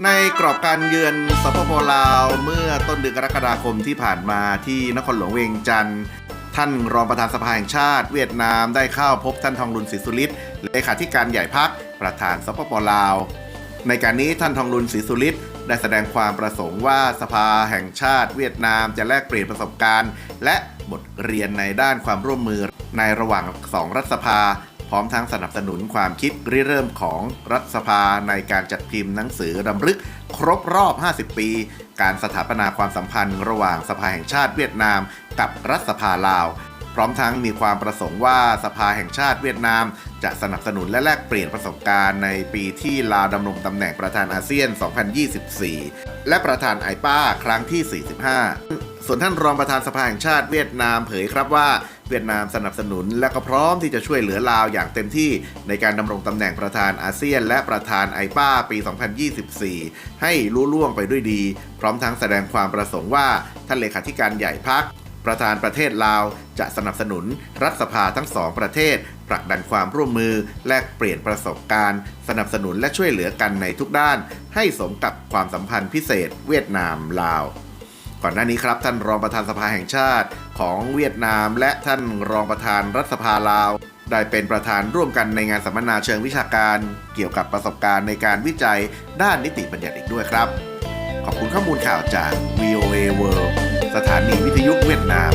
ໃນກອບການເຢືອນ ສປປ ລາວ ເມື່ອຕົ້ນເດືອນກໍລະກະດາຄົມທີ່ຜ່ານມາ ທີ່ນະຄອນຫຼວງວຽງຈັນ, ທ່ານຮອງປະທານສະພາແຫ່ງຊາດຫວຽດນາມ ໄດ້ເຂົ້າພົບທ່ານ ທອງລຸນ ສີສຸລິດ ເລຂາທິການໃຫຍ່ພັກ ປະທານ ສປປ ລາວ. ໃນການນີ້, ທ່ານ ທອງລຸນ ສີສຸລິດ ໄດ້ສະແດງຄວາມປະສົງວ່າ ສະພາແຫ່ງຊາດຫວຽດນາມ ຈະແລກປ່ຽນປະສົບການ ແລະ ບົດຮຽນໃນດ້ານຄວາມຮ່ວມມື ໃນລະຫວ່າງສອງລັດສະພາ, ພ້ອມທັງສະໜັບສະໜູນຄວາມຄິດລິເລີ່ມຂອງລັດສະພາ ໃນການຈັດພິມໜັງສືລຳລຶກຄົບຮອບຫ້າສິບປີ ການສະຖາປະນາຄວາມສຳພັນລະຫວ່າງສະພາແຫ່ງຊາດຫວຽດນາມ ກັບລັດສະພາລາວ, ພ້ອມທັງມີຄວາມປະສົງວ່າ ສະພາແຫ່ງຊາດຫວຽດນາມ ຈະສະໜັບສະໜູນ ແລະ ແລກປ່ຽນປະສົບການ ໃນປີທີ່ລາວດຳລົງຕຳແໜ່ງປະທານອາຊຽນ ສອງພັນຊາວສີ່ ແລະ ປະທານ ໄອປາ ຄັ້ງທີ ສີ່ສິບຫ້າ. ສ່ວນທ່ານຮອງປະທານສະພາແຫ່ງຊາດຫວຽດນາມເຜີຍຄັບວ່າ ຫວຽດນາມສະໜັບສະໜູນ ແລະ ກໍພ້ອມທີ່ຈະຊ່ວຍເຫຼືອລາວຢ່າງເຕັມທີ່ ໃນການດຳລົງຕຳແໜ່ງປະທານອາຊຽນ ແລະ ປະທານ ໄອປາ ປີ ສອງພັນຊາວສີ່ ໃຫ້ລຸລ່ວງໄປດ້ວຍດີ, ພ້ອມທັງສະແດງຄວາມປະສົງວ່າ ທ່ານເລຂາທິການໃຫຍ່ພັກ ປະທານປະເທດລາວ ຈະສະໜັບສະໜູນລັດສະພາທັງສອງປະເທດ ຜລັກດັນຄວາມຮ່ວມມື, ແລກປ່ຽນປະສົບການ, ສະໜັບສະໜູນ ແລະ ຊ່ວຍເຫຼືອກັນໃນທຸກດ້ານ ໃຫ້ສົມກັບຄວາມສຳພັນພິເສດຫວຽດນາມ-ລາວ. ກ່ອນໜ້ານີ້ຄັບ, ທ່ານຮອງປະທານສະພາແຫ່ງຊາດຂອງຫວຽດນາມ ແລະ ທ່ານຮອງປະທານລັດສະພາລາວ ໄດ້ເປັນປະທານຮ່ວມກັນໃນງານສຳມະນາເຊີງວິຊາການ ກ່ຽວກັບປະສົບການໃນການວິໄຈດ້ານນິຕິບັນຍັດອີກດ້ວຍຄັບ. ຂອບຄຸນຂໍ້ມູນຂ່າວຈາກ VOA World ສະຖານີວິທຍຸຫວຽດນາມ.